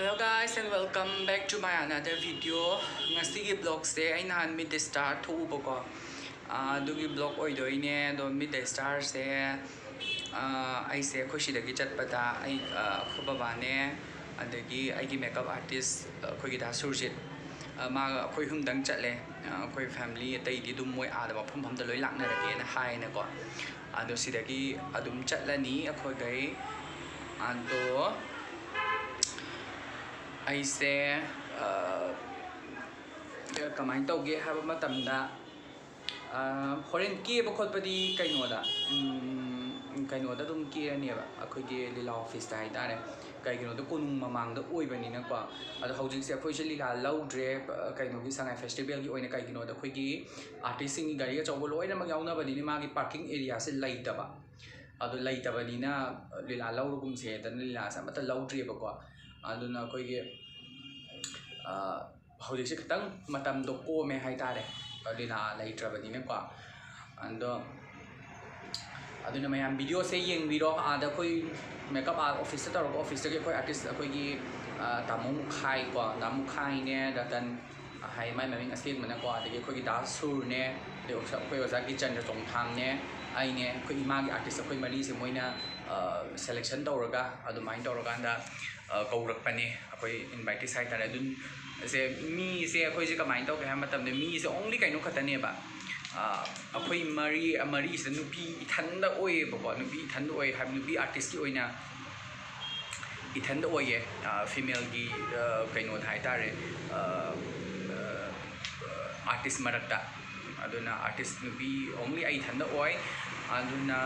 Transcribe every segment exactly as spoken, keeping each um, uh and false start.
Hello guys and welcome back to my another video. ꯉꯁꯤꯒꯤ vlogꯁꯦ ꯑꯩ ꯅꯍꯥꯟ Meet the Star ꯊꯣꯛꯎꯕꯀꯣ, ꯑꯗꯨꯒꯤ vlog ꯑꯣꯏꯗꯣꯏꯅꯦ꯫ ꯑꯗꯣ Meet the Starꯁꯦ ꯑꯩꯁꯦ ꯑꯩꯈꯣꯏ ꯁꯤꯗꯒꯤ ꯆꯠꯄꯗ ꯑꯩ ꯑꯩꯈꯣꯏ ꯕꯕꯥꯅꯦ, ꯑꯗꯒꯤ ꯑꯩꯒꯤ makeup artist ꯑꯩꯈꯣꯏꯒꯤ ꯗꯥ ꯁꯨꯔꯖꯤꯠ, ꯃꯥꯒ ꯑꯩꯈꯣꯏ ꯑꯍꯨꯝꯗꯪ ꯆꯠꯂꯦ꯫ ꯑꯩꯈꯣꯏ family ꯑꯇꯩꯗꯤ ꯑꯗꯨꯝ ꯃꯣꯏ ꯑꯥꯗ ꯃꯐꯝ ꯃꯐꯝꯗ ꯂꯣꯏ ꯂꯥꯛꯅꯔꯒꯦꯅ ꯍꯥꯏꯅꯀꯣ꯫ ꯑꯗꯣ ꯁꯤꯗꯒꯤ ꯑꯗꯨꯝ ꯆꯠꯂꯅꯤ ꯑꯩꯈꯣꯏꯈꯩ꯫ ꯑꯗꯣ ꯑꯩꯁꯦ ꯀꯃꯥꯏꯅ ꯇꯧꯒꯦ ꯍꯥꯏꯕ ꯃꯇꯝꯗ, ꯍꯣꯔꯦꯟ ꯀꯦꯕ ꯈꯣꯠꯄꯗꯤ ꯀꯩꯅꯣꯗ, ꯀꯩꯅꯣꯗ ꯑꯗꯨꯝ ꯀꯦꯔꯅꯦꯕ, ꯑꯩꯈꯣꯏꯒꯤ ꯂꯤꯂꯥ officeꯇ ꯍꯥꯏꯇꯥꯔꯦ꯫ ꯀꯩꯒꯤꯅꯣꯗ ꯀꯣꯅꯨꯡ ꯃꯃꯥꯡꯗ ꯑꯣꯏꯕꯅꯤꯅꯀꯣ꯫ ꯑꯗꯣ ꯍꯧꯖꯤꯛꯁꯦ ꯑꯩꯈꯣꯏꯁꯦ ꯂꯤꯂꯥ ꯂꯧꯗ꯭ꯔꯦ ꯀꯩꯅꯣꯒꯤ ꯁꯉꯥꯏ festivalꯒꯤ ꯑꯣꯏꯅ꯫ ꯀꯩꯒꯤꯅꯣꯗ ꯑꯩꯈꯣꯏꯒꯤ artistꯁꯤꯡꯒꯤ ꯒꯥꯔꯤ ꯑꯆꯧꯕ ꯂꯣꯏꯅꯃꯛ ꯌꯥꯎꯅꯕꯅꯤꯅ ꯃꯥꯒꯤ parking areaꯁꯦ ꯂꯩꯇꯕ꯫ ꯑꯗꯣ ꯂꯩꯇꯕꯅꯤꯅ ꯂꯤꯂꯥ ꯂꯧꯔꯒꯨꯝꯁꯦꯗꯅ ꯂꯤꯂꯥꯁꯦ ꯑꯃꯠꯇ ꯂꯧꯗ꯭ꯔꯤꯕꯀꯣ꯫ ꯑꯗꯨꯅ ꯑꯩꯈꯣꯏꯒꯤ ꯍꯧꯖꯤꯛꯁꯦ ꯈꯤꯇꯪ ꯃꯇꯝꯗꯣ ꯀꯣꯝꯃꯦ ꯍꯥꯏꯇꯥꯔꯦ, ꯂꯤꯂꯥ ꯂꯩꯇ꯭ꯔꯕꯅꯤꯅꯀꯣ꯫ ꯑꯗꯣ ꯑꯗꯨꯅ ꯃꯌꯥꯝ videoꯁꯦ ꯌꯦꯡꯕꯤꯔꯣ꯫ ꯑꯥꯗ ꯑꯩꯈꯣꯏ makeup art officeꯇ ꯇꯧꯔꯒ officeꯇꯒꯤ ꯑꯩꯈꯣꯏ artist ꯑꯩꯈꯣꯏꯒꯤ ꯇꯥꯃꯣ ꯃꯨꯈꯥꯏꯀꯣ, ꯗꯥ ꯃꯨꯈꯥꯏꯅꯦ, ꯔꯇꯟ ꯍꯥꯏ ꯃꯥꯏ ꯃꯃꯤꯡ ꯑꯁꯦꯡꯕꯅꯀꯣ, ꯑꯗꯒꯤ ꯑꯩꯈꯣꯏꯒꯤ ꯗꯥ ꯁꯨꯔꯅꯦ, ꯑꯗꯩ ꯑꯩꯈꯣꯏ ꯑꯣꯖꯥ ꯒꯤꯆꯟꯗ꯭ꯔ ꯆꯣꯡꯊꯥꯝꯅꯦ, ꯑꯩꯅꯦ, ꯑꯩꯈꯣꯏ ꯏꯃꯥꯒꯤ artist ꯑꯩꯈꯣꯏ ꯃꯔꯤꯁꯦ ꯃꯣꯏꯅ selection ꯇꯧꯔꯒ ꯑꯗꯨꯃꯥꯏꯅ ꯇꯧꯔꯀꯥꯟꯗ ꯀꯧꯔꯛꯄꯅꯦ꯫ ꯑꯩꯈꯣꯏ invitees ꯍꯥꯏꯇꯥꯔꯦ꯫ ꯑꯗꯨꯝ ꯁꯦ ꯃꯤꯁꯦ ꯑꯩꯈꯣꯏꯁꯦ ꯀꯃꯥꯏꯅ ꯇꯧꯒꯦ ꯍꯥꯏꯕ ꯃꯇꯝꯗ, ꯃꯤꯁꯦ only ꯀꯩꯅꯣ ꯈꯛꯇꯅꯦꯕ, ꯑꯩꯈꯣꯏ ꯃꯔꯤ, ꯃꯔꯤꯁꯤꯗ ꯅꯨꯄꯤ ꯏꯊꯟꯗ ꯑꯣꯏꯌꯦꯕꯀꯣ꯫ ꯅꯨꯄꯤ ꯏꯊꯟꯗ ꯑꯣꯏ ꯍꯥꯏꯕ, ꯅꯨꯄꯤ artistꯀꯤ ꯑꯣꯏꯅ ꯏꯊꯟꯗ ꯑꯣꯏꯌꯦ, femaleꯒꯤ ꯀꯩꯅꯣꯗ ꯍꯥꯏꯇꯥꯔꯦ, artist ꯃꯔꯛꯇ꯫ ꯑꯗꯨꯅ artist ꯅꯨꯄꯤ only ꯑꯩ ꯏꯊꯟꯗ ꯑꯣꯏ꯫ ꯑꯗꯨꯅ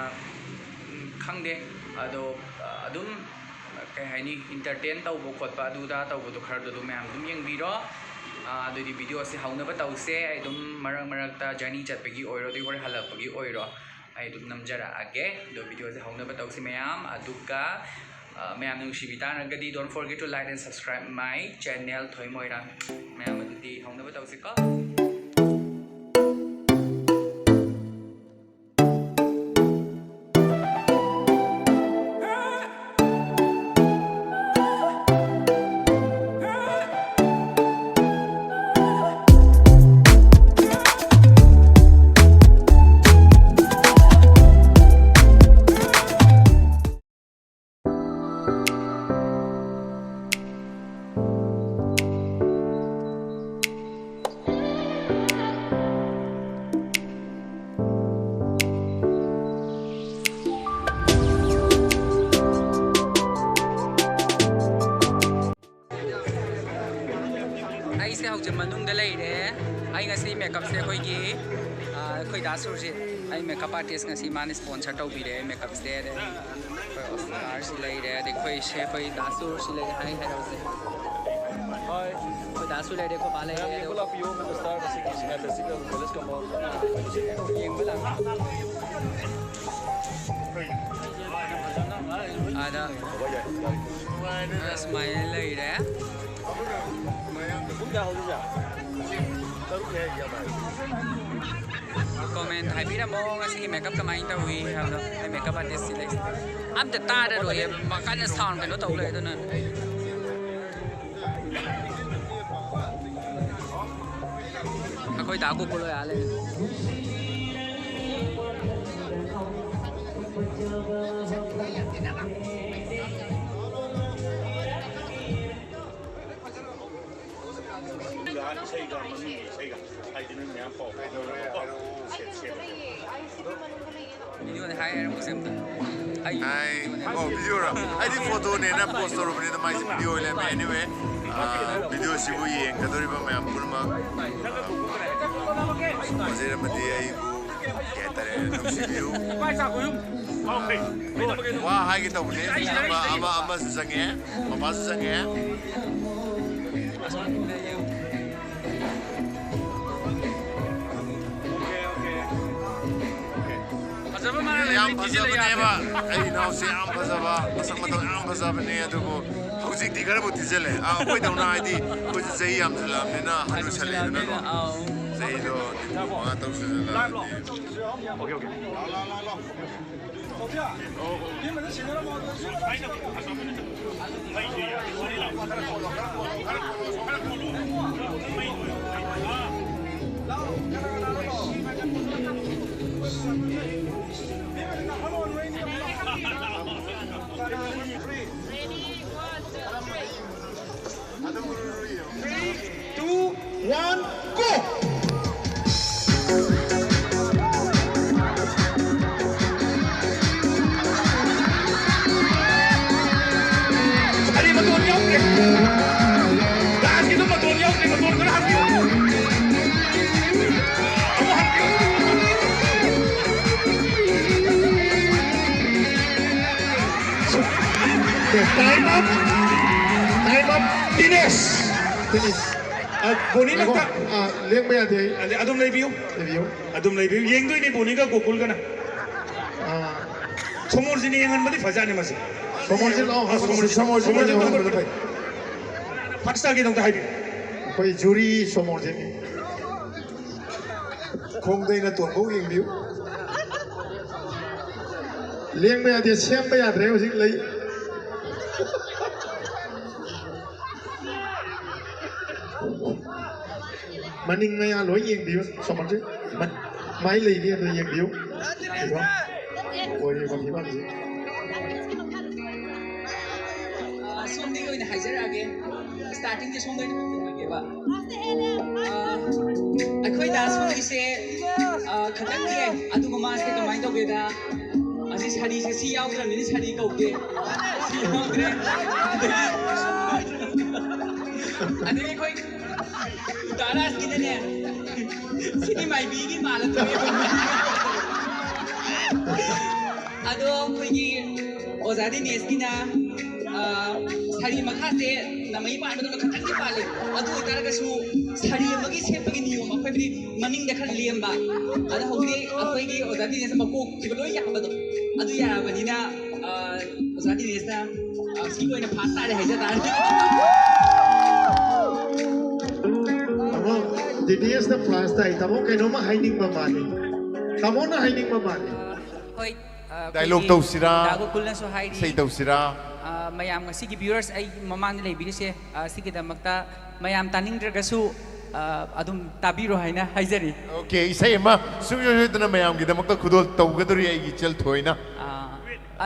ꯈꯪꯗꯦ, ꯑꯗꯣ ꯑꯗꯨꯝ ꯀꯩ ꯍꯥꯏꯅꯤ, entertain ꯇꯧꯕ ꯈꯣꯠꯄ ꯑꯗꯨꯗ ꯇꯧꯕꯗꯣ ꯈꯔꯗꯣ ꯑꯗꯨꯝ ꯃꯌꯥꯝ ꯑꯗꯨꯝ ꯌꯦꯡꯕꯤꯔꯣ꯫ ꯑꯗꯨꯗꯤ videoꯁꯦ ꯍꯧꯅꯕ ꯇꯧꯁꯦ꯫ ꯑꯩ ꯑꯗꯨꯝ ꯃꯔꯛ ꯃꯔꯛꯇ journey ꯆꯠꯄꯒꯤ ꯑꯣꯏꯔꯣ, ꯑꯗꯩ ꯍꯣꯔꯦꯟ ꯍꯜꯂꯛꯄꯒꯤ ꯑꯣꯏꯔꯣ, ꯑꯩ ꯑꯗꯨꯝ ꯅꯝꯖꯔꯛꯑꯒꯦ꯫ ꯑꯗꯣ videoꯁꯦ ꯍꯧꯅꯕ ꯇꯧꯁꯤ ꯃꯌꯥꯝ꯫ ꯑꯗꯨꯒ ꯃꯌꯥꯝꯅ ꯅꯨꯡꯁꯤꯕꯤ ꯇꯥꯔꯒꯗꯤ don't forget to like and subscribe my channel ꯊꯣꯏ ꯃꯣꯏꯔꯥꯡ꯫ ꯃꯌꯥꯝ ꯑꯗꯨꯗꯤ ꯍꯧꯅꯕ ꯇꯧꯁꯤꯀꯣ꯫ ꯍꯧꯖꯤꯛ ꯃꯅꯨꯡꯗ ꯂꯩꯔꯦ꯫ ꯑꯩ ꯉꯁꯤ ꯃꯦꯀꯞꯁꯦ ꯑꯩꯈꯣꯏꯒꯤ, ꯑ, ꯑꯩꯈꯣꯏ ꯗꯥ ꯁꯨꯔꯖꯤꯠ, ꯑꯩ ꯃꯦꯀꯞ ꯑꯥꯔꯇꯤꯁ, ꯉꯁꯤ ꯃꯥꯅ ꯁ꯭ꯄꯣꯟꯁꯔ ꯇꯧꯕꯤꯔꯦ ꯃꯦꯀꯞꯁꯦ꯫ ꯑꯗꯩ ꯑꯩꯈꯣꯏ ꯑꯣꯁꯀꯥꯔꯁꯤ ꯂꯩꯔꯦ, ꯑꯗꯩ ꯑꯩꯈꯣꯏ ꯁꯦ, ꯑꯩꯈꯣꯏ ꯗꯥ ꯁꯨꯔꯁꯤ ꯂꯩꯔꯦ꯫ ꯍꯥꯏ ꯍꯥꯏꯔꯛꯑꯣꯁꯦ꯫ ꯑꯩꯈꯣꯏ ꯗꯥꯁꯨ ꯂꯩꯔꯦ, ꯑꯩꯈꯣꯏ ꯕꯥ ꯂꯩꯔꯦ꯫ ꯃꯌꯥꯝ ꯌꯦꯡꯕ ꯑꯗꯣ ꯂꯥꯛꯄꯤꯌꯣ, ꯃꯦꯒꯥ ꯁ꯭ꯇꯥꯔ ꯉꯁꯤꯒꯤ ꯁꯉꯥꯏ ꯐꯦꯁꯇꯤꯚꯦꯜ ꯚꯤꯂꯦꯖ ꯀꯝꯄꯥꯎꯟ꯫ ꯌꯦꯡꯕ ꯂꯥꯛꯄꯤꯌꯣ꯫ ꯑꯗ ꯁꯨꯃꯥꯏꯅ ꯂꯩꯔꯦ꯫ ꯄꯨꯡ ꯀꯌꯥ ꯍꯧꯗꯣꯏꯁꯦ? ꯇꯔꯨꯛ ꯍꯦꯛ ꯌꯥꯝꯃꯦ꯫ ꯀꯣꯃꯦꯟ ꯍꯥꯏꯕꯤꯔꯝꯃꯣ, ꯉꯁꯤꯒꯤ ꯃꯦꯀꯞ ꯀꯃꯥꯏꯅ ꯇꯧꯏ ꯍꯥꯏꯕꯗꯣ꯫ ꯑꯩ ꯃꯦꯀꯞ ꯑꯥꯔꯇꯤꯁ ꯁꯤ ꯂꯩ꯫ ꯑꯝꯇ ꯇꯥꯔꯔꯣꯏꯌꯦ, ꯀꯟꯅ ꯁꯥꯎꯟ ꯀꯩꯅꯣ ꯇꯧ ꯂꯩ ꯑꯗꯨꯅ꯫ ꯑꯩꯈꯣꯏ ꯗꯥ ꯒꯣꯀꯨꯜ ꯍꯣꯏ ꯑꯥ ꯂꯩ꯫ ꯏꯁꯩꯒ ꯃꯃꯤꯡꯒꯤ ꯏꯁꯩꯒ ꯍꯥꯏꯗꯤ ꯅꯣꯏ ꯃꯌꯥꯝ ꯄꯥꯎ ꯐꯥꯎꯅꯔꯒꯀꯣ ꯁꯦꯠ ꯁꯦꯠꯂꯒ꯫ ꯚꯤꯗꯤꯑꯣꯗ ꯍꯥꯏ ꯍꯥꯏꯔꯝꯃꯨꯁꯦ ꯑꯝꯇ꯫ ꯑꯩ ꯍꯥꯏ꯫ ꯑꯣ, ꯚꯤꯗꯤꯑꯣꯔꯣ? ꯑꯩꯗꯤ ꯐꯣꯇꯣꯅꯦꯅ ꯄꯣꯁ ꯇꯧꯔꯨꯕꯅꯤꯗ, ꯃꯥꯏꯁꯦ ꯚꯤꯗꯤꯑꯣ ꯑꯣꯏ ꯂꯩꯔꯝꯃꯦ꯫ Anyway, ꯑ, ꯚꯤꯗꯤꯑꯣꯁꯤꯕꯨ ꯌꯦꯡꯒꯗꯧꯔꯤꯕ ꯃꯌꯥꯝ ꯄꯨꯝꯅꯃꯛ, ꯑ, ꯐꯖꯔꯝꯃꯗꯤ ꯑꯩꯕꯨ, ꯀꯩ ꯍꯥꯏꯇꯥꯔꯦ, ꯅꯨꯡꯁꯤꯕꯤꯌꯨ꯫ ꯋꯥ ꯍꯥꯏꯒꯦ ꯇꯧꯕꯅꯦ꯫ ꯑꯃ, ꯑꯃ, ꯑꯃꯁꯨ ꯆꯪꯉꯦ, ꯃꯄꯥꯁꯨ ꯆꯪꯉꯦ꯫ ꯐꯖꯕ ꯃꯥꯅ ꯌꯥꯝ ꯂꯩꯕꯗꯤ ꯊꯤꯖꯤꯜꯂ ꯐꯖꯕꯅꯦꯕ꯫ ꯌꯥꯗ꯭ꯔꯦ꯫ ꯑꯩ ꯏꯅꯥꯎꯁꯦ ꯌꯥꯝ ꯐꯖꯕ, ꯃꯁꯛ ꯃꯇꯧ ꯌꯥꯝ ꯐꯖꯕꯅꯦ, ꯑꯗꯨꯕꯨ ꯍꯧꯖꯤꯛꯇꯤ ꯈꯔꯕꯨ ꯊꯤꯖꯤꯜꯂꯦ꯫ ꯑꯥ, ꯑꯩꯈꯣꯏꯗꯧꯅ ꯍꯥꯏꯗꯤ ꯑꯩꯈꯣꯏꯁꯨ ꯆꯍꯤ ꯌꯥꯝꯁꯤꯜꯂꯛꯑꯕꯅꯤꯅ, ꯍꯅꯨꯁꯜꯂꯛꯑꯦꯗꯅꯀꯣ꯫ ꯑꯥꯎ꯫ ꯆꯍꯤꯗꯣ ꯅꯤꯐꯨ ꯃꯉꯥ ꯇꯔꯨꯛ ꯁꯨꯖꯜꯂꯛꯑꯗꯤ꯫ Okay, okay. Three, two, one, go! ꯑꯔꯦꯝꯕꯗꯣ ꯌꯥꯎꯗ꯭ꯔꯦ꯫ ꯗꯤꯅꯦꯁ! ꯐꯤꯅꯤꯁ꯫ ꯑ, ꯕꯣꯅꯤ ꯉꯥꯏꯈꯣ, ꯅꯪꯇ꯫ ꯑ, ꯂꯦꯡꯕ ꯌꯥꯗꯦ ꯑꯩ꯫ ꯑꯗꯩ ꯑꯗꯨꯝ ꯂꯩꯕꯤꯌꯨ꯫ ꯂꯩꯕꯤꯌꯨ꯫ ꯑꯗꯨꯝ ꯂꯩꯕꯤꯌꯨ꯫ ꯌꯦꯡꯗꯣꯏꯅꯦ ꯕꯣꯅꯤꯒ ꯒꯣꯀꯨꯜꯒꯅ꯫ ꯑ, ꯁꯣꯃꯣꯔꯖꯤꯠꯅ ꯌꯦꯡꯍꯟꯕꯗꯤ ꯐꯖꯅꯤ ꯃꯁꯤ꯫ ꯁꯣꯃꯣꯔꯖꯤꯠ ꯂꯥꯛꯑꯣ꯫ ꯁꯣꯃꯣꯔꯖꯤꯠ, ꯁꯣꯃꯣꯔꯖꯤꯠ ꯁꯣꯃꯣꯔꯖꯤꯠ ꯂꯥꯛꯑꯣ꯫ ꯂꯥꯛꯑꯣ꯫ ꯐꯥꯔꯁ ꯇꯥꯒꯦꯗꯣ ꯑꯝꯇ ꯍꯥꯏꯕꯤꯌꯨ꯫ ꯑꯩꯈꯣꯏ ꯖꯨꯔꯤ ꯁꯣꯃꯣꯔꯖꯤꯠꯅꯤ꯫ ꯈꯣꯡꯗꯩꯅ ꯇꯣꯟꯕꯧ ꯌꯦꯡꯕꯤꯌꯨ꯫ ꯂꯦꯡꯕ ꯌꯥꯗꯦ, ꯁꯦꯝꯕ ꯌꯥꯗ꯭ꯔꯦ ꯍꯧꯖꯤꯛ ꯂꯩ꯫ ꯃꯅꯤꯡ ꯃꯌꯥ ꯂꯣꯏ ꯌꯦꯡꯕꯤꯌꯨ, ꯁꯣꯃꯟꯁꯦ꯫ ꯃ-, ꯃꯥꯏ ꯂꯩꯔꯤ ꯑꯗꯨ ꯌꯦꯡꯕꯤꯌꯨ꯫ ꯏꯕꯣ, ꯑꯣꯏꯔꯤꯕ ꯐꯤꯕꯝꯁꯤ꯫ ꯑ, ꯁꯣꯝꯗꯒꯤ ꯑꯣꯏꯅ ꯍꯥꯏꯖꯔꯛꯑꯒꯦ꯫ ꯁ꯭ꯇꯥꯔꯇꯤꯡꯁꯦ ꯁꯣꯝꯗꯒꯤ ꯍꯧꯖꯔꯛꯑꯒꯦꯕ꯫ ꯑ, ꯑꯩꯈꯣꯏ ꯗꯥꯟꯁ ꯁ꯭ꯀꯨꯜꯒꯤꯁꯦ, ꯑ, ꯈꯇꯪꯅꯦ꯫ ꯑꯗꯨꯒ ꯃꯥꯁꯦ ꯀꯃꯥꯏꯅ ꯇꯧꯒꯦꯗ, ꯑꯁꯤ ꯁꯥꯔꯤꯁꯦ ꯁꯤ ꯌꯥꯎꯗ꯭ꯔꯕꯅꯤꯅ ꯁꯥꯔꯤ ꯀꯧꯗꯦ꯫ ꯁꯤ ꯌꯥꯎꯗ꯭ꯔꯦ꯫ ꯑꯗꯒꯤ ꯑꯗꯒꯤ ꯑꯩꯈꯣꯏ ꯇꯥꯔꯥꯁꯀꯤꯗꯅꯦ, ꯁꯤꯗꯤ ꯃꯥꯏꯕꯤꯒꯤ ꯃꯥꯜꯂ ꯊꯣꯛꯑꯦ꯫ ꯑꯗꯣ ꯑꯩꯈꯣꯏꯒꯤ ꯑꯣꯖꯥ ꯗꯤꯅꯦꯁꯀꯤꯅ, ꯑ, ꯁꯥꯔꯤ ꯃꯈꯥꯁꯦ ꯅꯃꯩ ꯄꯥꯟꯕꯗꯧꯅ ꯈꯇꯪꯗꯤ ꯄꯥꯜꯂꯤ꯫ ꯑꯗꯨ ꯑꯣꯏꯇꯥꯔꯒꯁꯨ ꯁꯥꯔꯤ ꯑꯃꯒꯤ ꯁꯦꯠꯄꯒꯤ ꯅꯤꯌꯣꯝ ꯑꯩꯈꯣꯏꯗꯤ ꯃꯅꯤꯡꯗ ꯈꯔ ꯂꯦꯝꯕ꯫ ꯑꯗꯣ ꯍꯧꯖꯤꯛ ꯑꯩꯈꯣꯏꯒꯤ ꯑꯣꯖꯥ ꯗꯤꯅꯦꯁ ꯃꯀꯣꯛꯁꯤꯒ ꯂꯣꯏ ꯌꯥꯕꯗꯣ꯫ ꯑꯗꯨ ꯌꯥꯔꯕꯅꯤꯅ, ꯑ, ꯑꯣꯖꯥ ꯗꯤꯅꯦꯁꯅ, ꯑ, ꯁꯤ ꯑꯣꯏꯅ ꯐꯥꯁ ꯇꯥꯔꯦ ꯍꯥꯏꯖ ꯇꯥꯔꯦ꯫ ꯇꯥꯃꯣ, ꯗꯤꯅꯦꯁꯅ ꯐꯥꯁ ꯇꯥꯏ꯫ ꯇꯥꯃꯣ ꯀꯩꯅꯣꯝꯃ ꯍꯥꯏꯅꯤꯡꯕ ꯃꯥꯜꯂꯤ꯫ ꯇꯥꯃꯣꯅ ꯍꯥꯏꯅꯤꯡꯕ ꯃꯥꯜꯂꯤ꯫ ꯍꯣꯏ, ꯑ, ꯗꯥꯏꯂꯣꯛ ꯑꯩꯈꯣꯏꯒꯤ ꯇꯧꯁꯤꯔꯥ? ꯗꯥ ꯒꯣꯀꯨꯜꯅꯁꯨ ꯍꯥꯏꯔꯤ꯫ ꯏꯁꯩ ꯇꯧꯁꯤꯔꯥ? ꯑ, ꯃꯌꯥꯝ ꯉꯁꯤꯒꯤ viewers ꯑꯩ ꯃꯃꯥꯡꯗ ꯂꯩꯕꯤꯔꯤꯁꯦ, ꯑ, ꯁꯤꯒꯤꯗꯃꯛꯇ ꯃꯌꯥꯝ ꯇꯥꯅꯤꯡꯗ꯭ꯔꯒꯁꯨ, ꯑ, ꯑꯗꯨꯝ ꯇꯥꯕꯤꯔꯣ ꯍꯥꯏꯅ ꯍꯥꯏꯖꯔꯤ꯫ ꯑꯣꯀꯦ, ꯏꯁꯩ ꯑꯃ ꯁꯨꯡꯁꯣꯏ ꯁꯣꯏꯗꯅ ꯃꯌꯥꯝꯒꯤꯗꯃꯛꯇ ꯈꯨꯗꯣꯜ ꯇꯧꯒꯗꯧꯔꯤ ꯑꯩꯒꯤ ꯏꯆꯜ ꯊꯣꯏꯅ꯫ ꯑ,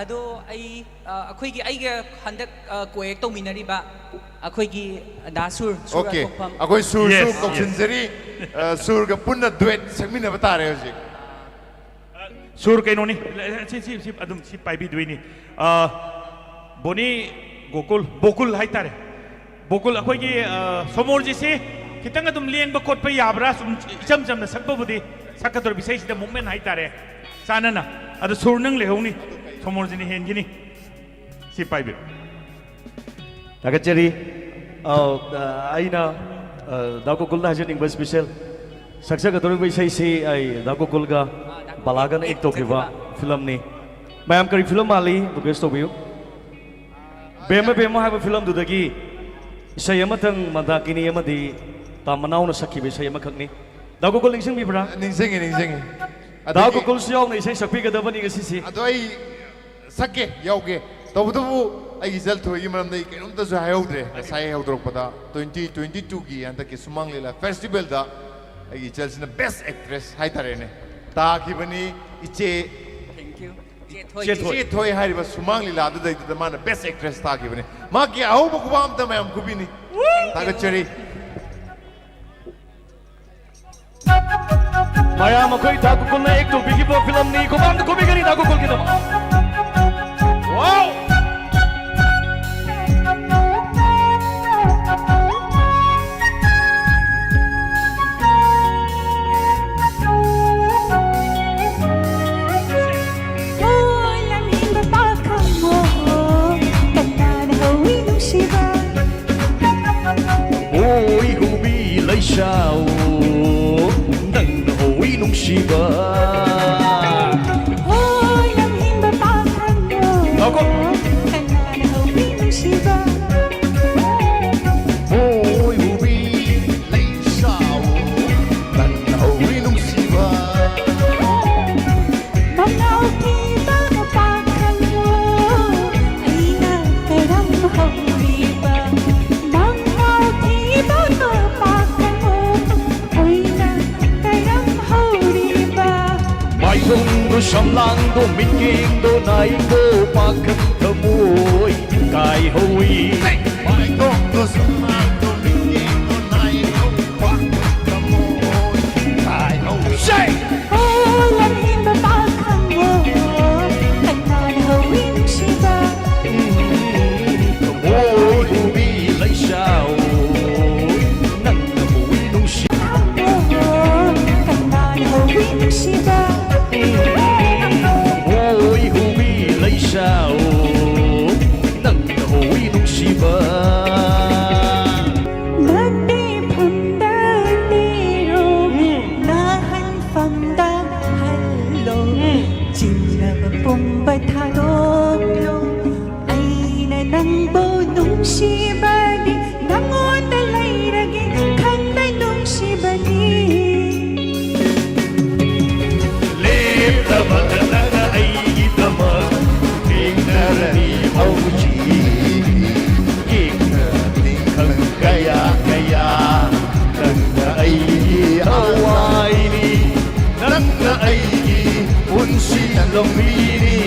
ꯑꯗꯣ ꯑꯩ, ꯑ, ꯑꯩꯈꯣꯏꯒꯤ, ꯑꯩꯒ ꯍꯟꯗꯛ, ꯑ, co-act ꯇꯧꯃꯤꯟꯅꯔꯤꯕ ꯑꯩꯈꯣꯏꯒꯤ ꯗꯥ ꯁꯨꯔ, ꯁꯨꯔ ꯑꯣꯀꯦ, ꯑꯇꯣꯞꯄꯝ꯫ ꯑꯩꯈꯣꯏ ꯁꯨꯔꯁꯨ Yes, yes. ꯀꯧꯁꯤꯟꯖꯔꯤ꯫ ꯑ, ꯁꯨꯔꯒ ꯄꯨꯟꯅ duet ꯁꯛꯃꯤꯟꯅꯕ ꯇꯥꯔꯦ ꯍꯧꯖꯤꯛ꯫ ꯁꯨꯔ ꯀꯩꯅꯣꯅꯤ, ꯁꯤ, ꯁꯤ, ꯁꯤ ꯑꯗꯨꯝ ꯁꯤ ꯄꯥꯏꯕꯤꯗꯣꯏꯅꯤ꯫ ꯑ, ꯕꯣꯅꯤ ꯒꯣꯀꯨꯜ, ꯕꯣꯀꯨꯜ ꯍꯥꯏꯇꯥꯔꯦ꯫ ꯕꯣꯀꯨꯜ, ꯑꯩꯈꯣꯏꯒꯤ, ꯑ, ꯁꯣꯃꯣꯔꯖꯤꯠꯁꯤ ꯈꯤꯇꯪ ꯑꯗꯨꯝ ꯂꯦꯡꯕ ꯈꯣꯠꯄ ꯌꯥꯕ꯭ꯔꯥ? ꯁꯨꯝ ꯏꯆꯝ ꯆꯝꯅ ꯁꯛꯄꯕꯨꯗꯤ ꯁꯛꯀꯗꯧꯔꯤꯕ ꯏꯁꯩꯁꯤꯗ movement ꯍꯥꯏꯇꯥꯔꯦ, ꯆꯥꯟꯅꯅ꯫ ꯑꯗꯣ ꯁꯨꯔ ꯅꯪ ꯂꯩꯍꯧꯅꯤ, ꯁꯣꯃꯣꯔꯖꯤꯠꯅ ꯍꯦꯟꯈꯤꯅꯤ꯫ ꯁꯤ ꯄꯥꯏꯕꯤꯔꯣ꯫ ꯊꯥꯒꯠꯆꯔꯤ꯫ ꯑꯧ, ꯑ, ꯑꯩꯅ, ꯑ, ꯗꯥ ꯒꯣꯀꯨꯜꯗ ꯍꯥꯏꯖꯅꯤꯡꯕ ꯁ꯭ꯄꯤꯁꯦꯜ ꯁꯛꯆꯒꯗꯧꯔꯤꯕ ꯏꯁꯩꯁꯤ ꯑꯩ ꯗꯥ ꯒꯣꯀꯨꯜꯒ ꯕꯂꯥꯒꯅ ꯑꯦꯛ ꯇꯧꯈꯤꯕ ꯐꯤꯂꯝꯅꯤ꯫ ꯃꯌꯥꯝ ꯀꯔꯤ ꯐꯤꯂꯝ ꯃꯥꯜꯂꯤ? ꯔꯤꯀ꯭ꯋꯦꯁ ꯇꯧꯕꯤꯌꯨ꯫ ꯕꯦꯝꯃ ꯕꯦꯝꯃ ꯍꯥꯏꯕ ꯐꯤꯂꯝꯗꯨꯗꯒꯤ ꯏꯁꯩ ꯑꯃꯇꯪ ꯃꯟꯗꯥꯀꯤꯅꯤ ꯑꯃꯗꯤ ꯇꯥ ꯃꯅꯥꯎꯅ ꯁꯛꯈꯤꯕ ꯏꯁꯩ ꯑꯃꯈꯛꯅꯤ꯫ ꯗꯥ ꯒꯣꯀꯨꯜ ꯅꯤꯡꯁꯤꯡꯕꯤꯕ꯭ꯔꯥ? ꯅꯤꯡꯁꯤꯡꯉꯤ, ꯅꯤꯡꯁꯤꯡꯉꯤ꯫ ꯗꯥ ꯑꯗꯒꯤ ꯒꯣꯀꯨꯜꯁꯨ ꯌꯥꯎꯅ ꯏꯁꯩ ꯁꯛꯄꯤꯒꯗꯕꯅꯤ ꯉꯁꯤꯁꯦ꯫ ꯑꯗꯣ ꯑꯩ ꯁꯛꯀꯦ, ꯌꯥꯎꯒꯦ꯫ ꯇꯧꯕꯇꯕꯨ ꯑꯩꯒꯤ ꯏꯆꯜ ꯊꯣꯏꯒꯤ ꯃꯔꯝꯗ ꯑꯩ ꯀꯩꯅꯣꯝꯇꯁꯨ ꯍꯥꯏꯍꯧꯗ꯭ꯔꯦ꯫ ꯉꯁꯥꯏ ꯍꯧꯗꯣꯔꯛꯄꯗ twenty twenty-twoꯒꯤ ꯍꯟꯗꯛꯀꯤ ꯁꯨꯃꯥꯡ ꯂꯤꯂꯥ ꯐꯦꯁꯇꯤꯚꯦꯜꯗ ꯑꯩꯒꯤ ꯏꯆꯜꯁꯤꯅ ꯕꯦꯁ ꯑꯦꯛꯇ꯭ꯔꯦꯁ ꯍꯥꯏꯇꯥꯔꯦꯅꯦ, ꯇꯥꯈꯤꯕꯅꯤ꯫ ꯏꯆꯦ Thank you. ꯏꯆꯦ ꯊꯣꯏ꯫ ꯏꯆꯦ ꯊꯣꯏ꯫ ꯏꯆꯦ ꯊꯣꯏ ꯍꯥꯏꯔꯤꯕ ꯁꯨꯃꯥꯡ ꯂꯤꯂꯥꯗꯨꯗꯩꯗꯨꯗ ꯃꯥꯅ ꯕꯦꯁ ꯑꯦꯛꯇ꯭ꯔꯦꯁ ꯇꯥꯈꯤꯕꯅꯤ꯫ ꯃꯍꯥꯛꯀꯤ ꯑꯍꯧꯕ ꯈꯨꯕꯥꯛ ꯑꯝꯇ ꯃꯌꯥꯝ ꯈꯨꯕꯤꯅꯤ꯫ ꯊꯥꯒꯠꯆꯔꯤ꯫ ꯃꯌꯥꯝ ꯑꯩꯈꯣꯏ ꯗꯥ ꯒꯣꯀꯨꯜꯅ ꯑꯦꯛ ꯇꯧꯕꯤꯈꯤꯕ ꯐꯤꯂꯝꯅꯤ꯫ ꯈꯨꯕꯥꯛ ꯑꯝꯇ ꯈꯨꯕꯤꯒꯅꯤ ꯗꯥ ꯒꯣꯀꯨꯜꯒꯤꯗꯃꯛ꯫ ꯋꯥꯎ! ꯍꯣꯏ, ꯂꯝꯍꯦꯟꯕ ꯄꯥꯈꯪ, ꯑꯣ, ꯀꯅꯥꯅ ꯍꯧꯏ ꯅꯨꯡꯁꯤꯕ? ꯑꯣꯏ ꯍꯨꯕꯤ ꯂꯩꯁꯥꯎ, ꯅꯪꯅ ꯍꯧꯏ ꯅꯨꯡꯁꯤꯕ꯫ ꯍꯣꯏ, ꯂꯝꯍꯦꯟꯕ ꯄꯥꯈꯪ, ꯑꯣ, ꯉꯥꯏꯈꯣ꯫ ꯀꯅꯥꯅ ꯍꯧꯏ ꯅꯨꯡꯁꯤꯕ? ꯑꯣꯏ ꯍꯨꯕꯤ ꯂꯩꯁꯥꯎ, ꯅꯪꯅ ꯍꯧꯏ ꯅꯨꯡꯁꯤꯕ꯫ ꯃꯉꯥꯎ ꯊꯤꯕ ꯄꯥꯈꯪ, ꯑꯩꯅ ꯀꯔꯝ ꯍꯧꯔꯤꯕ? ꯃꯉꯥꯎ ꯊꯤꯕ ꯄꯥꯈꯪ, ꯑꯩꯅ ꯀꯔꯝ ꯍꯧꯔꯤꯕ? ꯃꯥꯏꯊꯣꯡꯗꯣ ꯁꯝꯂꯥꯡꯗꯣ ꯃꯤꯠꯌꯦꯡꯗꯣ ꯅꯥꯏꯗꯣ ꯄꯥꯈꯪ ꯊꯃꯣꯏ ꯀꯥꯏꯍꯧꯏ꯫ ꯃꯥꯏꯊꯣꯡꯗꯣ ꯁꯝꯂꯥꯡꯗꯣ ꯃꯤꯠꯌꯦꯡꯗꯣ ꯅꯥꯏꯗꯣ ꯄꯥꯈꯪ ꯊꯃꯣꯏ ꯀꯥꯏꯍꯧꯏ꯫ ꯁꯦ! ꯑꯣ, ꯂꯝꯍꯦꯟꯕ ꯄꯥꯈꯪ, ꯑꯣ, ꯀꯅꯥꯅ ꯍꯧꯏ ꯅꯨꯡꯁꯤꯕ? ꯊꯃꯣꯏ ꯍꯨꯕꯤ ꯂꯩꯁꯥꯎ, ꯅꯪꯅ ꯍꯧꯏ ꯅꯨꯡꯁꯤ꯫ ꯀꯅꯥꯅ ꯍꯧꯏ ꯅꯨꯡꯁꯤꯕ? ꯊꯃꯣꯏ ꯍꯨꯕꯤ ꯂꯩꯁꯥꯎ, ꯅꯪꯅ ꯍꯧꯏ ꯅꯨꯡꯁꯤꯕ꯫ ꯅꯪꯉꯣꯟꯗ ꯂꯩꯔꯒꯦ ꯈꯟꯕ ꯅꯨꯡꯁꯤꯕꯅꯤ꯫ ꯂꯦꯞꯇꯕ ꯅꯪꯅ ꯑꯩꯒꯤꯗꯃꯛ ꯊꯦꯡꯅꯔꯅꯤ ꯍꯧꯖꯤꯛ꯫ ꯌꯦꯡꯅ ꯇꯤꯡꯈꯪ ꯀꯌꯥ ꯀꯌꯥ ꯅꯪꯅ ꯑꯩꯒꯤ ꯊꯋꯥꯏꯅꯤ꯫ ꯅꯪꯅ ꯑꯩꯒꯤ ꯄꯨꯟꯁꯤ ꯂꯝꯕꯤꯅꯤ꯫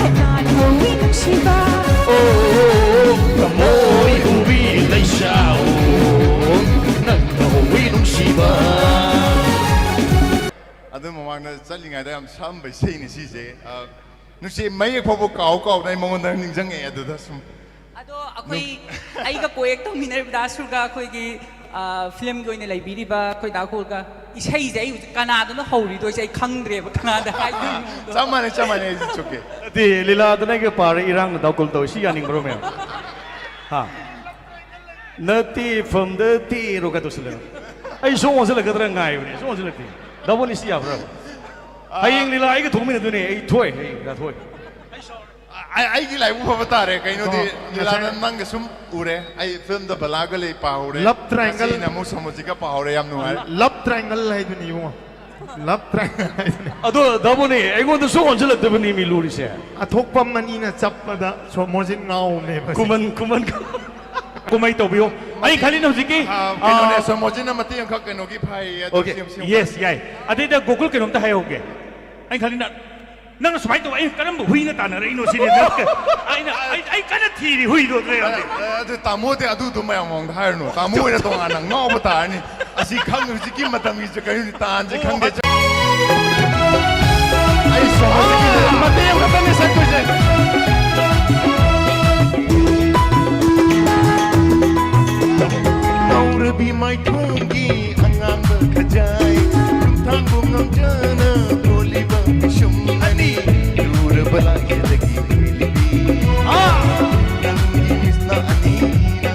ꯀꯅꯥꯅ ꯍꯧꯏ ꯅꯨꯡꯁꯤꯕ? ꯑꯣ, ꯊꯃꯣꯏ ꯍꯨꯕꯤ ꯂꯩꯁꯥ, ꯑꯣ, ꯅꯪꯅ ꯍꯧꯏ ꯅꯨꯡꯁꯤꯕ꯫ ꯑꯗꯨ ꯃꯃꯥꯡꯗ ꯆꯠꯂꯤꯉꯩꯗ ꯌꯥꯝ ꯁꯛꯑꯝꯕ ꯏꯁꯩꯅꯤ ꯁꯤꯁꯦ꯫ ꯑ, ꯅꯨꯡꯁꯤ ꯃꯌꯦꯛ ꯐꯥꯎꯕ ꯀꯥꯎ ꯀꯥꯎꯗꯅ ꯑꯩ ꯃꯉꯣꯟꯗ ꯅꯤꯡꯁꯤꯡꯉꯛꯑꯦ ꯑꯗꯨꯗ ꯁꯨꯝ꯫ ꯑꯗꯣ ꯑꯩꯈꯣꯏ, ꯑꯩꯒ ꯀꯣ-ꯑꯦꯛ ꯇꯧꯃꯤꯟꯅꯔꯤꯕ ꯗꯥ ꯁꯨꯔꯒ ꯑꯩꯈꯣꯏꯒꯤ, ꯑ, ꯐꯤꯂꯝꯒꯤ ꯑꯣꯏꯅ ꯂꯩꯕꯤꯔꯤꯕ ꯑꯩꯈꯣꯏ ꯗꯥ ꯀꯣꯜꯒ ꯏꯁꯩꯁꯦ ꯑꯩ ꯍꯧꯖꯤꯛ ꯀꯅꯥꯗꯅꯣ ꯍꯧꯔꯤꯗꯣꯏꯁꯦ ꯑꯩ ꯈꯪꯗ꯭ꯔꯦꯕ, ꯀꯅꯥꯗ ꯍꯥꯏꯗꯣꯏꯅꯣꯗꯣ꯫ ꯆꯞ ꯃꯥꯟꯅꯩ, ꯆꯞ ꯃꯥꯟꯅꯩ, ꯑꯩꯁꯨ ꯆꯨꯞꯀꯦ꯫ ꯅꯠꯇꯦ, ꯂꯤꯂꯥꯗꯅ ꯑꯩꯒ ꯄꯥꯔꯦ, ꯏꯔꯥꯡꯅ ꯗꯥꯎꯀꯨꯜ ꯇꯧꯏ꯫ ꯁꯤ ꯌꯥꯅꯤꯡꯕ꯭ꯔꯣ ꯃꯌꯥꯝ? ꯍꯥ? ꯅꯠꯇꯦ, ꯐꯝꯗ ꯇꯦꯔꯣꯒ ꯇꯧꯁꯤꯜꯂꯦ꯫ ꯑꯩ ꯁꯣꯛ ꯑꯣꯟꯁꯤꯜꯂꯛꯀꯗ꯭ꯔꯥ ꯉꯥꯏꯕꯅꯦ, ꯁꯣꯛ ꯑꯣꯟꯁꯤꯜꯂꯛꯇꯦ꯫ ꯗꯥ ꯕꯣꯅꯤ, ꯁꯤ ꯌꯥꯕ꯭ꯔꯥ? ꯍꯌꯦꯡ ꯂꯤꯂꯥ ꯑꯩꯒ ꯊꯣꯛꯃꯤꯟꯅꯗꯣꯏꯅꯦ, ꯑꯩ ꯊꯣꯛꯑꯦ, ꯑꯩ ꯂꯤꯂꯥ ꯊꯣꯛꯑꯦ꯫ ꯑꯩ, ꯑꯩꯒꯤ ꯂꯥꯏꯕꯛ ꯐꯕ ꯇꯥꯔꯦ꯫ ꯀꯩꯅꯣꯗꯤ, ꯑꯣ, ꯂꯤꯂꯥꯗ ꯉꯁꯥꯏ ꯅꯪꯒ ꯁꯨꯝ ꯎꯔꯦ꯫ ꯑꯩ ꯐꯤꯂꯝꯗ ꯕꯂꯥꯒ ꯂꯩ ꯄꯥꯍꯧꯔꯦ꯫ Love triangle꯫ ꯉꯁꯤꯅ ꯑꯃꯨꯛ ꯁꯃꯨꯖꯤꯠꯀ ꯄꯥꯍꯧꯔꯦ꯫ ꯌꯥꯝ ꯅꯨꯡꯉꯥꯏ꯫ Love triangle ꯍꯥꯏꯗꯨꯅꯤ ꯏꯕꯨꯡꯉꯣ꯫ Love triangle ꯍꯥꯏꯗꯨꯅꯤ꯫ ꯑꯗꯣ ꯗꯥ ꯕꯣꯅꯤ, ꯑꯩꯉꯣꯟꯗ ꯁꯣꯛ ꯑꯣꯟꯁꯤꯜꯂꯛꯇꯕꯅꯤ ꯃꯤ ꯂꯨꯔꯤꯁꯦ꯫ ꯑꯊꯣꯛꯄ ꯃꯅꯤꯅ ꯆꯞꯄꯗ ꯁꯣꯃꯣꯔꯖꯤꯠ ꯉꯥꯎꯕꯅꯦꯕ꯫ ꯈꯨꯃꯟ, ꯈꯨꯃꯟ꯫ ꯀꯨꯝꯍꯩ ꯇꯧꯕꯤꯌꯣ꯫ ꯑꯩ ꯈꯜꯂꯤꯅ ꯍꯧꯖꯤꯛꯀꯤ, ꯑ, ꯀꯩꯅꯣꯅꯦ, ꯑ, ꯁꯣꯃꯣꯔꯖꯤꯠꯅ ꯃꯇꯦꯛ ꯑꯃꯈꯛ ꯀꯩꯅꯣꯒꯤ ꯐꯥꯏꯌꯦ, ꯑꯗꯨ OK, ꯁꯦꯝ, ꯁꯦꯝ꯫ Yes, ꯌꯥꯏ꯫ ꯑꯗꯩꯗ ꯒꯣꯀꯨꯜ ꯀꯩꯅꯣꯝꯇ ꯍꯥꯏꯍꯧꯒꯦ꯫ ꯑꯩ ꯈꯜꯂꯤꯅ ꯅꯪꯅ ꯁꯨꯃꯥꯏꯅ ꯇꯧꯕ, ꯑꯩꯅ ꯀꯔꯝꯕ ꯍꯨꯏꯅ ꯇꯥꯟꯅꯔꯛꯏꯅꯣ ꯁꯤꯅꯤ꯫ ꯑꯩꯅ, ꯑꯩ, ꯑꯩ ꯀꯟꯅ ꯊꯤꯔꯤ ꯍꯨꯏꯗꯣ ꯑꯗꯨ ꯌꯥꯗꯦ꯫ ꯑ, ꯑꯗꯨ ꯇꯥꯃꯣꯗꯤ ꯑꯗꯨꯗꯣ ꯃꯌꯥꯝ ꯃꯃꯥꯡꯗ ꯍꯥꯏꯔꯨꯅꯨ꯫ ꯇꯥꯃꯣ ꯑꯣꯏꯅ ꯇꯣꯉꯥꯟꯅ ꯉꯥꯎꯕ ꯇꯥꯔꯅꯤ꯫ ꯑꯁꯤ ꯈꯪꯗꯦ, ꯍꯧꯖꯤꯛꯀꯤ ꯃꯇꯝꯒꯤꯁꯦ ꯀꯔꯤꯅꯣ ꯇꯥꯟꯁꯦ ꯈꯪꯗꯦ꯫ ꯑꯩ ꯁꯣꯝꯗꯒꯤ ꯑꯥ! ꯃꯇꯦꯛ ꯑꯃꯈꯛꯇꯅꯦ ꯁꯛꯇꯣꯏꯁꯦ꯫ ꯉꯧꯔꯕꯤ ꯃꯥꯏꯊꯣꯡꯒꯤ ꯑꯉꯥꯡꯕ ꯈꯖꯥꯏ, ꯊꯥꯡꯕꯨ ꯉꯝꯖꯅ ꯂꯣꯜꯂꯤꯕ ꯄꯤꯁꯨꯝ ꯑꯅꯤ, ꯂꯨꯔꯕ ꯂꯥꯏꯗꯒꯤ ꯍꯨꯏꯂꯤꯕꯤ꯫ ꯑꯥ! ꯅꯪꯒꯤ ꯃꯤꯠꯁꯅꯥ ꯑꯅꯤꯅ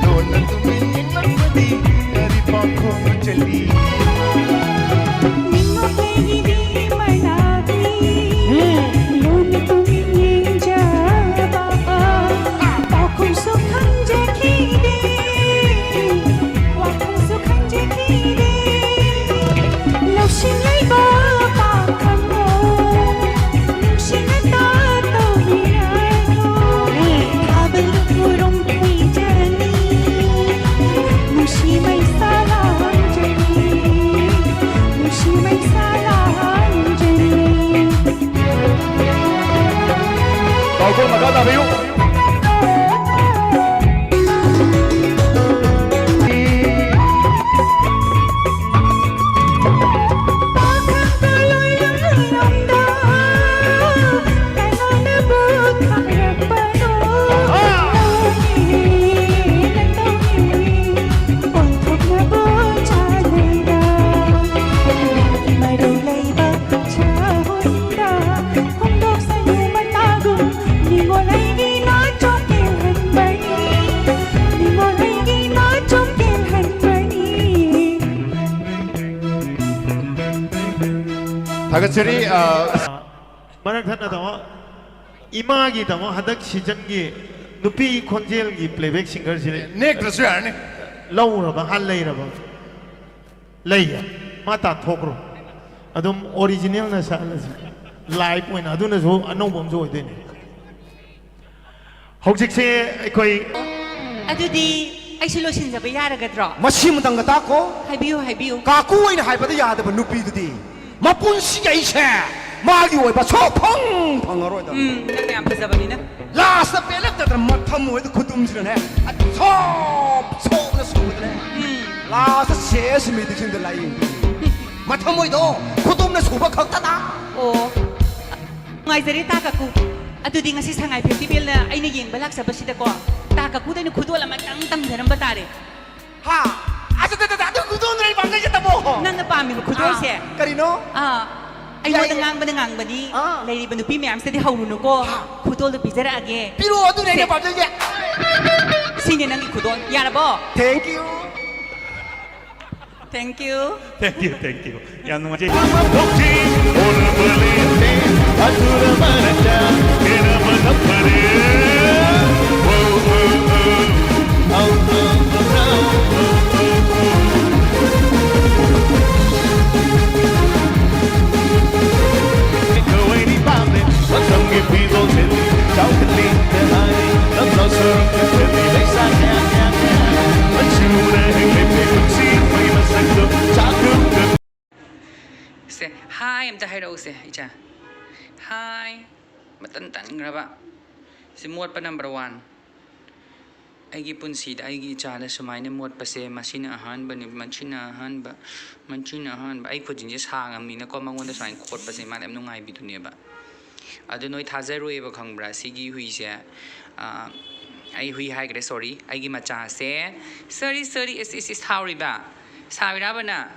ꯂꯣꯟꯅ ꯇꯨꯃꯤꯟ ꯌꯦꯡꯂꯛꯄꯗꯤ ꯀꯔꯤ ꯄꯥꯈꯣꯡ ꯆꯜꯂꯤ? ꯃꯤꯉꯣꯟꯗꯒꯤꯗꯤ ꯃꯅꯥꯛꯅꯤ, ꯎꯝ꯫ ꯂꯨꯅ ꯃꯈꯣꯡ ꯃꯈꯥ ꯇꯥꯕꯤꯌꯨ꯫ ꯊꯥꯒꯠꯆꯔꯤ꯫ ꯑ, ꯃꯔꯛ ꯊꯠꯅ ꯇꯥꯃꯣ, ꯏꯃꯥꯒꯤ ꯇꯥꯃꯣ ꯍꯟꯗꯛ ꯁꯤꯖꯟꯒꯤ ꯅꯨꯄꯤ ꯈꯣꯟꯖꯦꯜꯒꯤ playback singerꯁꯤ ꯅꯦꯛꯇ꯭ꯔꯁꯨ ꯌꯥꯔꯅꯤ꯫ ꯂꯧꯔꯕ, ꯍꯥꯟ ꯂꯩꯔꯕ? ꯂꯩꯌꯦ꯫ ꯃꯥ ꯇꯥꯟꯊꯣꯛꯈ꯭ꯔꯣ꯫ ꯑꯗꯨꯝ originalꯅ ꯁꯛꯍꯜꯂꯁꯤ꯫ Live ꯑꯣꯏꯅ꯫ ꯑꯗꯨꯅꯁꯨ ꯑꯅꯧꯕ ꯑꯃꯁꯨ ꯑꯣꯏꯗꯣꯏꯅꯦ꯫ ꯍꯧꯖꯤꯛꯁꯦ ꯑꯩꯈꯣꯏ ꯑꯗꯨꯗꯤ ꯑꯩꯁꯨ ꯂꯣꯏꯁꯤꯟꯖꯕ ꯌꯥꯔꯒꯗ꯭ꯔꯣ? ꯃꯁꯤ ꯑꯃꯇꯪꯒ ꯇꯥꯛꯈꯣ꯫ ꯍꯥꯏꯕꯤꯌꯨ, ꯍꯥꯏꯕꯤꯌꯨ꯫ ꯀꯥꯀꯨ ꯑꯣꯏꯅ ꯍꯥꯏꯕꯗ ꯌꯥꯗꯕ ꯅꯨꯄꯤꯗꯨꯗꯤ ꯃꯄꯨꯟꯁꯤ ꯑꯩꯁꯦ ꯃꯥꯒꯤ ꯑꯣꯏꯕ ꯁꯨꯛꯐꯪ ꯐꯪꯉꯔꯣꯏꯗꯕꯅꯤ꯫ ꯎꯝ, ꯅꯪ ꯌꯥꯝ ꯐꯖꯕꯅꯤꯅ꯫ Lastꯇ ꯄꯦꯜꯂꯛꯇꯗꯅ ꯃꯊꯃꯣꯏꯗ ꯈꯨꯇꯨꯝꯁꯤꯅꯅꯦ, ꯑꯗꯨ ꯁꯣꯞ ꯁꯣꯞꯅ ꯁꯨꯕꯗꯅꯦ꯫ ꯎꯝ꯫ Lastꯇ ꯁꯦꯁ ꯃꯤꯗꯤꯁꯤꯡꯗ ꯂꯥꯏꯌꯦꯡꯗꯣꯏꯅꯤ꯫ ꯃꯊꯃꯣꯏꯗꯣ ꯈꯨꯇꯨꯝꯅ ꯁꯨꯕ ꯈꯛꯇꯗ꯫ ꯑꯣ꯫ ꯅꯨꯡꯉꯥꯏꯖꯔꯦ, ꯇꯥ ꯀꯥꯀꯨ꯫ ꯑꯗꯨꯗꯤ ꯉꯁꯤ ꯁꯉꯥꯏ ꯐꯦꯁꯇꯤꯚꯦꯜꯗ ꯑꯩꯅ ꯌꯦꯡꯕ ꯂꯥꯛꯆꯕꯁꯤꯗꯀꯣ, ꯇꯥ ꯀꯥꯀꯨꯗ ꯑꯩꯅ ꯈꯨꯗꯣꯜ ꯑꯃꯇꯪ ꯇꯝꯖꯔꯝꯕ ꯇꯥꯔꯦ꯫ ꯍꯥ? ꯑꯁ, ꯑꯗꯨ, ꯑꯗꯨ, ꯑꯗꯨ, ꯑꯗꯨ ꯈꯨꯗꯣꯜꯗꯨꯅ ꯑꯩ ꯄꯥꯝꯖꯩꯁꯦ, ꯇꯥꯃꯣ꯫ ꯅꯪꯅ ꯄꯥꯝꯃꯤꯕ ꯈꯨꯗꯣꯜꯁꯦ? ꯑꯥ, ꯀꯔꯤꯅꯣ? ꯑꯥ, ꯑꯩꯉꯣꯟꯗ ꯌꯥꯏꯌꯦ꯫ ꯉꯥꯡꯕꯅ ꯉꯥꯡꯕꯅꯤ꯫ ꯑꯥ꯫ ꯂꯩꯔꯤꯕ ꯅꯨꯄꯤ ꯃꯌꯥꯝꯁꯤꯗꯗꯤ ꯍꯧꯔꯨꯅꯨꯀꯣ꯫ ꯍꯥ꯫ ꯈꯨꯗꯣꯜꯗꯨ ꯄꯤꯖꯔꯛꯑꯒꯦ꯫ ꯄꯤꯔꯛꯑꯣ, ꯑꯗꯨꯅꯦ ꯑꯩꯅ ꯁꯦ꯫ ꯄꯥꯝꯖꯩꯁꯦ꯫ ꯁꯤꯅꯦ ꯅꯪꯒꯤ ꯈꯨꯗꯣꯜ꯫ ꯌꯥꯔꯕꯣ? Thank you꯫ Thank you꯫ Thank you, thank you. ꯌꯥꯝ ꯅꯨꯡꯉꯥꯏꯖꯩ꯫ ꯁꯦ, hi ꯑꯝꯇ ꯍꯥꯏꯔꯛꯎꯁꯦ, ꯏꯆꯥ꯫ Hi꯫ ꯃꯇꯟ ꯇꯟꯈ꯭ꯔꯕ꯫ ꯁꯤ ꯃꯣꯠꯄ number one꯫ ꯑꯩꯒꯤ ꯄꯨꯟꯁꯤꯗ ꯑꯩꯒꯤ ꯏꯆꯥꯗ ꯁꯨꯃꯥꯏꯅ ꯃꯣꯠꯄꯁꯦ ꯃꯁꯤꯅ ꯑꯍꯥꯟꯕꯅꯤ, ꯃꯁꯤꯅ ꯑꯍꯥꯟꯕ, ꯃꯁꯤꯅ ꯑꯍꯥꯟꯕ꯫ ꯑꯩ ꯈꯨꯖꯤꯟꯁꯦ ꯁꯥꯡꯉꯕꯅꯤꯅꯀꯣ, ꯃꯉꯣꯟꯗ ꯁꯨꯃꯥꯏꯅ ꯈꯣꯠꯄꯁꯦ ꯃꯥꯅ ꯌꯥꯝ ꯅꯨꯡꯉꯥꯏꯕꯤꯗꯨꯅꯦꯕ꯫ ꯑꯗꯨ ꯅꯣꯏ ꯊꯥꯖꯔꯣꯏꯕ, ꯈꯪꯕ꯭ꯔꯥ? ꯁꯤꯒꯤ ꯍꯨꯏꯁꯦ, ꯑꯥ, ꯑꯩ ꯍꯨꯏ ꯍꯥꯏꯈ꯭ꯔꯦ, sorry, ꯑꯩꯒꯤ ꯃꯆꯥꯁꯦ, sorry, sorry, ꯏꯁ, ꯏꯁ, ꯏꯁ, ꯁꯥꯎꯔꯤꯕ? ꯁꯥꯎꯔꯤꯔꯕ ꯅꯪ?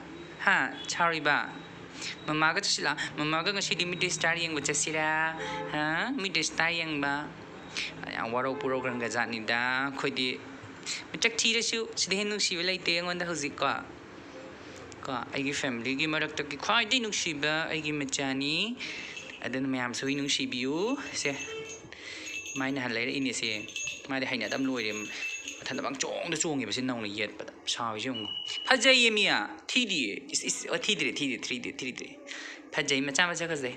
ꯍꯥ? ꯁꯥꯎꯔꯤꯕ? ꯃꯃꯥꯒ ꯆꯠꯁꯤꯂꯥ? ꯃꯃꯥꯒ ꯉꯁꯤꯗꯤ ꯃꯤꯠ ꯁ꯭ꯇꯥꯔ ꯌꯦꯡꯕ ꯆꯠꯁꯤꯔꯥ? ꯍꯥ? ꯃꯤꯠ ꯁ꯭ꯇꯥꯔ ꯌꯦꯡꯕ? ꯌꯥꯝ ꯋꯥꯔꯧ ꯄꯨꯔꯧ ꯈꯪꯒꯖꯥꯠꯅꯤꯗ꯫ ꯑꯩꯈꯣꯏꯗꯤ ꯃꯁꯛ ꯊꯤꯔꯁꯨ ꯁꯤꯗ ꯍꯦꯟꯅ ꯅꯨꯡꯁꯤꯕ ꯂꯩꯇꯦ ꯑꯩꯉꯣꯟꯗ ꯍꯧꯖꯤꯛꯀꯣ꯫ ꯀꯣ, ꯑꯩꯒꯤ familyꯒꯤ ꯃꯔꯛꯇꯒꯤ ꯈ꯭ꯋꯥꯏꯗꯒꯤ ꯅꯨꯡꯁꯤꯕ ꯑꯩꯒꯤ ꯃꯆꯥꯅꯤ꯫ ꯑꯗꯨꯅ ꯃꯌꯥꯝꯁꯨ ꯍꯨꯏ ꯅꯨꯡꯁꯤꯕꯤꯌꯨ꯫ ꯁꯦ, ꯃꯥꯏ ꯅꯍꯥꯟ ꯂꯩꯔꯛꯏꯅꯦ ꯁꯦ꯫ ꯃꯥꯗꯤ ꯍꯩꯅꯗꯕ ꯂꯣꯏꯔꯦ꯫ ꯃꯊꯟꯇ ꯄꯪꯆꯣꯡꯗ ꯆꯣꯡꯉꯤꯕ ꯁꯤ ꯅꯧꯅ ꯌꯦꯠꯄꯗ꯫ ꯁꯥꯎꯔꯤꯁꯦ ꯌꯦꯡꯉꯨ꯫ ꯐꯖꯩꯌꯦ ꯃꯤꯌꯥ꯫ ꯊꯤꯗꯤꯌꯦ꯫ ꯏꯁ, ꯏꯁ, ꯑꯣ, ꯊꯤꯗ꯭ꯔꯦ, ꯊꯤꯗ꯭ꯔꯦ, ꯊꯤꯗ꯭ꯔꯦ, ꯊꯤꯗ꯭ꯔꯦ꯫ ꯐꯖꯩ, ꯃꯆꯥ ꯃꯁꯛ ꯐꯖꯩ꯫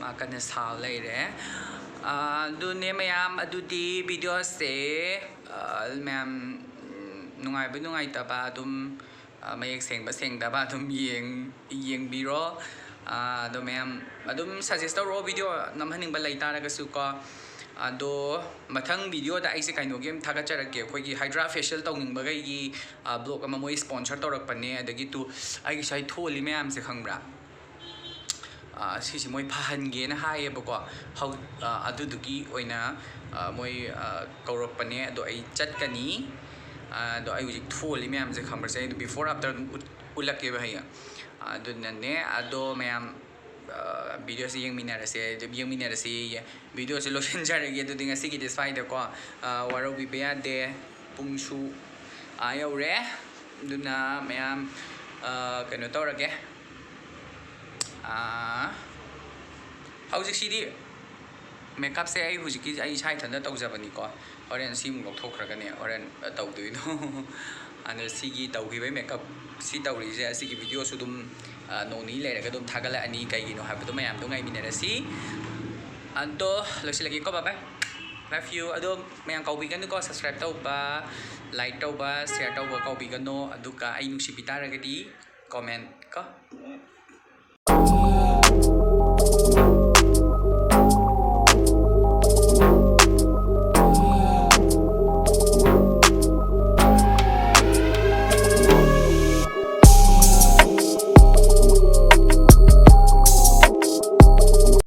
ꯃꯥ ꯀꯟꯅ ꯁꯥꯎ ꯂꯩꯔꯦ꯫ ꯑꯥ, ꯑꯗꯨꯅꯦ ꯃꯌꯥꯝ, ꯑꯗꯨꯗꯤ videoꯁꯦ, ꯑꯥ, ꯃꯌꯥꯝ, ꯎꯝ, ꯅꯨꯡꯉꯥꯏꯕ ꯅꯨꯡꯉꯥꯏꯇꯕ ꯑꯗꯨꯝ, ꯑꯥ, ꯃꯌꯦꯛ ꯁꯦꯡꯕ ꯁꯦꯡꯗꯕ ꯑꯗꯨꯝ ꯌꯦꯡ-, ꯌꯦꯡꯕꯤꯔꯣ꯫ ꯑꯥ, ꯑꯗꯣ ꯃꯌꯥꯝ ꯑꯗꯨꯝ suggest ꯇꯧꯔꯛꯑꯣ, video ꯅꯝꯍꯟꯅꯤꯡꯕ ꯂꯩ ꯇꯥꯔꯒꯁꯨ ꯀꯣ꯫ ꯑꯗꯣ ꯃꯊꯪ videoꯗ ꯑꯩꯁꯦ ꯀꯩꯅꯣꯒꯤ ꯑꯃ ꯊꯥꯒꯠꯆꯔꯛꯀꯦ, ꯑꯩꯈꯣꯏꯒꯤ Hydra facial ꯇꯧꯅꯤꯡꯕꯈꯩꯒꯤ, ꯑꯥ, vlog ꯑꯃ ꯃꯣꯏ sponsor ꯇꯧꯔꯛꯄꯅꯦ꯫ ꯑꯗꯒꯤ ꯇꯨ ꯑꯩꯒꯤ ꯁ꯭ꯋꯥꯏ ꯊꯣꯜꯂꯤ ꯃꯌꯥꯝꯁꯦ ꯈꯪꯕ꯭ꯔꯥ? ꯑꯥ, ꯁꯤꯁꯦ ꯃꯣꯏ ꯐꯍꯟꯒꯦꯅ ꯍꯥꯏꯌꯦꯕꯀꯣ꯫ ꯍꯧ-, ꯑꯥ, ꯑꯗꯨꯗꯨꯒꯤ ꯑꯣꯏꯅ, ꯑꯥ, ꯃꯣꯏ, ꯑꯥ, ꯀꯧꯔꯛꯄꯅꯦ꯫ ꯑꯗꯣ ꯑꯩ ꯆꯠꯀꯅꯤ꯫ ꯑꯥ, ꯑꯗꯣ ꯑꯩ ꯍꯧꯖꯤꯛ ꯊꯣꯜꯂꯤ ꯃꯌꯥꯝꯁꯦ ꯈꯪꯕ꯭ꯔꯥ? ꯑꯩ before after ꯑꯗꯨꯝ ꯎꯠ-, ꯎꯠꯂꯛꯀꯦꯕ ꯍꯌꯦꯡ꯫ ꯑꯗꯨꯅꯅꯦ, ꯑꯗꯣ ꯃꯌꯥꯝ, ꯑꯥ, videoꯁꯦ ꯌꯦꯡꯃꯤꯟꯅꯔꯁꯦ, ꯑꯗꯨꯝ ꯌꯦꯡꯃꯤꯟꯅꯔꯁꯤ꯫ Videoꯁꯦ ꯂꯣꯏꯁꯤꯟꯖꯔꯒꯦ ꯑꯗꯨꯗꯤ ꯉꯁꯤꯒꯤꯗꯤ ꯁ꯭ꯋꯥꯏꯗꯀꯣ꯫ ꯑꯥ, ꯋꯥꯔꯧꯕꯤꯕ ꯌꯥꯗꯦ꯫ ꯄꯨꯡꯁꯨ ꯑꯥ ꯌꯧꯔꯦ꯫ ꯑꯗꯨꯅ ꯃꯌꯥꯝ, ꯑꯥ, ꯀꯩꯅꯣ ꯇꯧꯔꯒꯦ꯫ ꯑꯥ, ꯍꯧꯖꯤꯛꯁꯤꯗꯤ makeupꯁꯦ ꯑꯩ ꯍꯧꯖꯤꯛꯀꯤ ꯑꯩ ꯏꯁꯥ ꯏꯊꯟꯇ ꯇꯧꯖꯕꯅꯤꯀꯣ꯫ ꯍꯣꯔꯦꯟ ꯁꯤꯃꯨꯛ ꯂꯧꯊꯣꯛꯈ꯭ꯔꯒꯅꯦ ꯍꯣꯔꯦꯟ ꯇꯧꯗꯣꯏꯗꯣ꯫ ꯑꯗꯣ ꯁꯤꯒꯤ ꯇꯧꯈꯤꯕꯒꯤ makeup ꯁꯤ ꯇꯧꯔꯤꯁꯦ, ꯑꯁꯤꯒꯤ videoꯁꯨ ꯑꯗꯨꯝ, ꯑꯥ, ꯅꯣꯡ ꯅꯤꯅꯤ ꯂꯩꯔꯒ ꯑꯗꯨꯝ ꯊꯥꯒꯠꯂꯛꯑꯅꯤ꯫ ꯀꯩꯒꯤꯅꯣ ꯍꯥꯏꯕꯗꯣ ꯃꯌꯥꯝꯗꯣ ꯉꯥꯏꯃꯤꯟꯅꯔꯁꯤ꯫ ꯑꯗꯣ ꯂꯣꯏꯁꯤꯜꯂꯒꯦꯀꯣ, bye bye, love you꯫ ꯑꯗꯣ ꯃꯌꯥꯝ ꯀꯥꯎꯕꯤꯒꯅꯨꯀꯣ, subscribe ꯇꯧꯕ, like ꯇꯧꯕ, share ꯇꯧꯕ ꯀꯥꯎꯕꯤꯒꯅꯨ꯫ ꯑꯗꯨꯒ ꯑꯩ ꯅꯨꯡꯁꯤꯕꯤ ꯇꯥꯔꯒꯗꯤ comment ꯀꯣ꯫